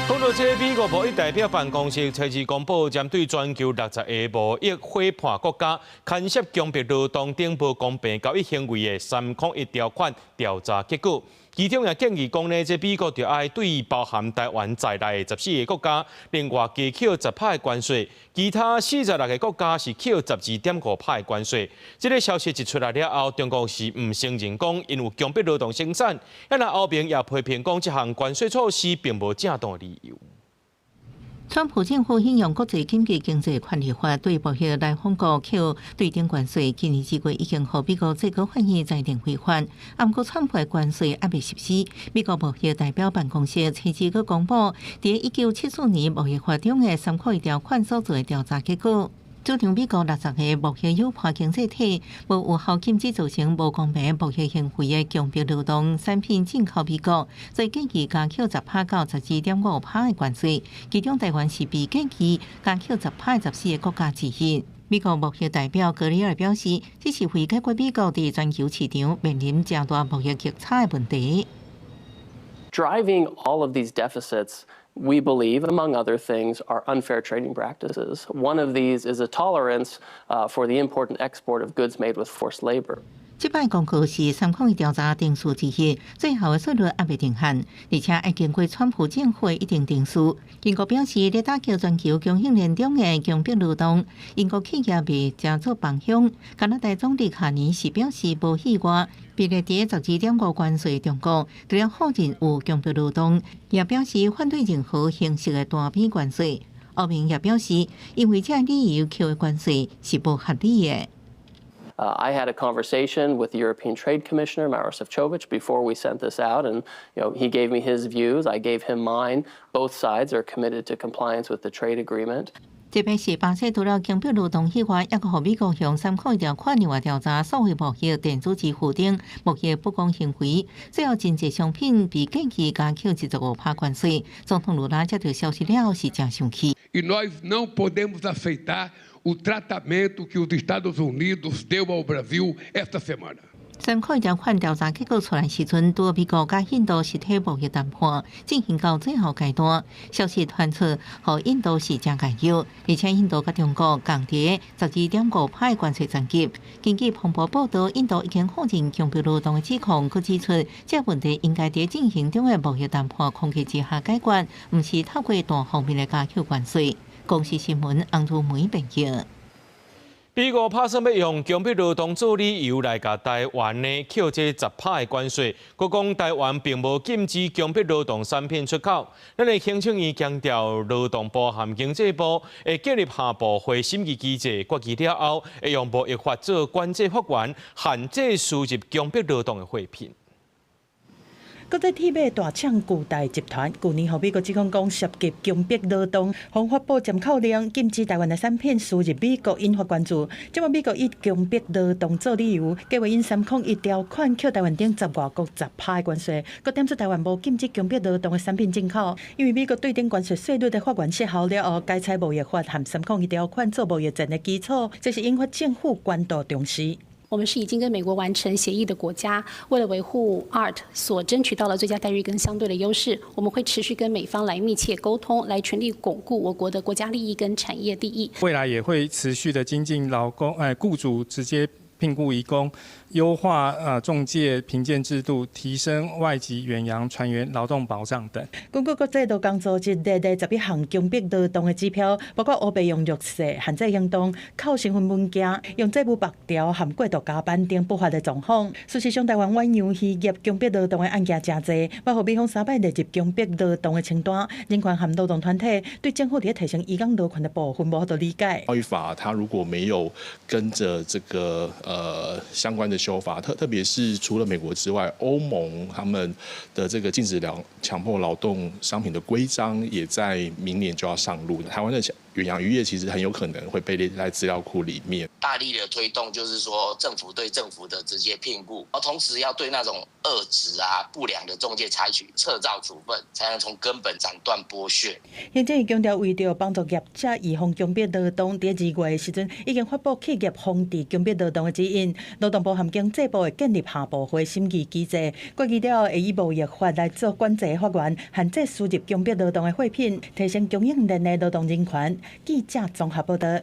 講到這，美國貿易代表辦公室初二公布，針對全球60個貿易夥伴國家牽涉強迫勞動等無公平交易行為的三空一條款調查結果。其中也建議講呢，這美國著愛對包含台灣在內的14個國家，另外加課10趴的關稅，其他46個國家是課12.5趴的關稅。這个消息一出來了後，中國是毋承認講𪜶有強迫勞動生產，啊，那歐盟也批評講這項關稅措施並無正當理由。川普政府引用國際緊急經濟權力法對貿易來訪國課對等關稅，今年2月已經予美國最高法院裁定違法。毋過川普的關稅猶未實施。美國貿易代表辦公室初二閣公布，佇1974年貿易法中的三空一條款所做的調查結果，主張美國60個貿易友伴經濟體無有效禁止造成無公平貿易行為的強迫勞動產品進口美國，所以建議加課10趴到12.5趴的關稅。其中台灣是被建議加課十趴14個國家之一。美國貿易代表格里爾表示，這是為解決美國佇全球市場面臨誠大貿易逆差的問題。 Driving all of these deficits, we believe, among other things, are unfair trading practices. One of these is a tolerance for the import and export of goods made with forced labor. 這擺公告是三空一調查程序之一，最後的稅率猶未定案，而且愛經過川普政府的一定程序。英國表示，咧打擊全球供應鏈中的強迫勞動，英國企業袂誠做幫兇。加拿大總理卡尼是表示無意外，被列佇12.5關稅中國，除了否認有強迫勞動，也表示反對任何形式的單邊關稅。歐盟也表示，因為這个理由課的關稅是無合理的。 I had a conversation with the European Trade Commissioner, Maros Sefcovic, before we sent this out, and he gave me his views, I gave him mine. Both sides are committed to compliance with the trade agreement. 這擺是巴西除了強迫勞動以外，猶閣予美國用三空一條款另外調查數位貿易、電子支付等貿易不公行為，最後真濟商品被建議加課25趴關稅。總統盧拉接到消息了後是誠生氣。 E nós não podemos aceitar o tratamento que os Estados Unidos deu ao Brasil esta semana. 三空一條款調查結果出來時陣，拄美國佮印度實體貿易談判進行到最後階段，消息傳出，予印度是誠擔憂，而且印度佮中國仝佇12.5趴關稅層級。根據彭博報導，印度已經否認強迫勞動的指控，閣指出這個問題應該佇進行中的貿易談判框架之下解決，毋是透過單方面的加課關稅。公視新聞洪如梅編譯。美國拍算欲用強迫勞動做理由來共台灣呢課這十趴的關稅，閣講台灣並無禁止強迫勞動產品出口。咱的行政院強調，勞動部和經濟部會建立跨部會審議機制，決議了後會用貿易法做管制法源，限制輸入強迫勞動的貨品。國際鐵馬大廠巨大集團，舊年予美國指控講涉及強迫勞動，予發布暫扣令，禁止台灣的產品輸入美國，引發關注。這擺美國以強迫勞動做理由，計劃引三空一條款課台灣等十外國十趴的關稅，閣點出台灣無禁止強迫勞動的產品進口。因為美國對等關稅稅率的法源失效了後，改採貿易法和三空一條款做貿易戰的基礎，這是引發政府高度重視。我們是已經跟美國完成協議的國家，為了維護 ART 所爭取到的最佳待遇跟相對的優勢，我們會持續跟美方來密切溝通，來全力鞏固我國的國家利益跟產業利益。未來也會持續的精進勞工，僱主直接聘僱移工，優化仲介評鑑制度，提升外籍遠洋船員勞動保障等。根據國際勞工組織列列11項強迫勞動的指標，包括烏白用弱勢、限制行動、扣身份文件、用債務縛條和過度加班等不法的狀況。事實上，台灣遠洋漁業強迫勞動的案件誠濟，包括美方三擺列入強迫勞動的清單。人權和勞動團體對政府佇提升移工勞權的部分無法度理解。貿易法它如果沒有跟着這個相關的修法，特別是除了美國之外，歐盟他們的這個禁止強迫勞動商品的規章也在明年就要上路。台灣的遠洋漁業其實很有可能會被列在資料庫裡面。大力的推動，就是說政府對政府的直接聘僱，而同時要對那種惡質啊、不良的中介採取撤照處分，才能從根本斬斷剝削。行政院強調，為著幫助業者預防強迫勞動，佇2月的時陣已經發布企業防治強迫勞動的指引。勞動部和經濟部會建立跨部會審議機制，決議了後會以貿易法來做管制法源，限制輸入強迫勞動的貨品，提升供應鏈的勞動人權。記者綜合報道。